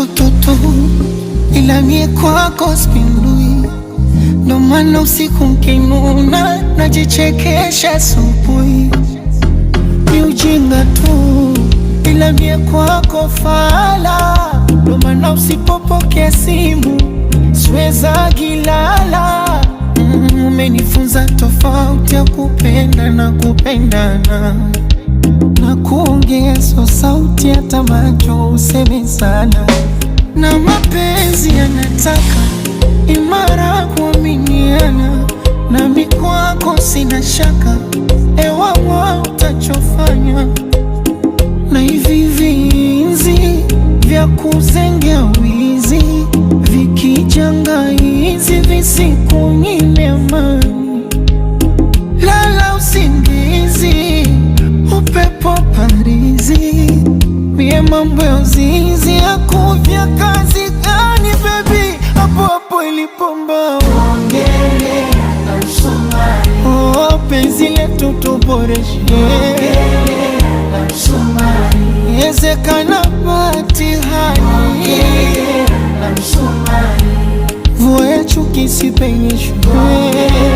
utoto tu, ila mie kwako sipindui, ndo maana usiku nkinuna najichekesha asubuhi. Ni ujinga tu, ila mie kwako fala, ndo maana usipopokea simu siweza gilala. Umenifunza tofauti ya kupenda na kupendana na kuongeza sauti hata macho useme sana, na mapenzi yanataka imara kuaminiana, nami kwako sina shaka, ewawa utachofanya na hivi vinzi vya kuzengea wizi vikijanga hizi visikunyime amani lala usingizi, upepo parizi, mie mambo ya uzinzi yakuvya kazi gani baby, hapo hapo ilipomba. Ongele na msumari. Oh, penzi letu tuboreshe, Ongele na msumari. ezekana batihani Ongele na msumari. vua ya chuki isipenyeshwe. Ongele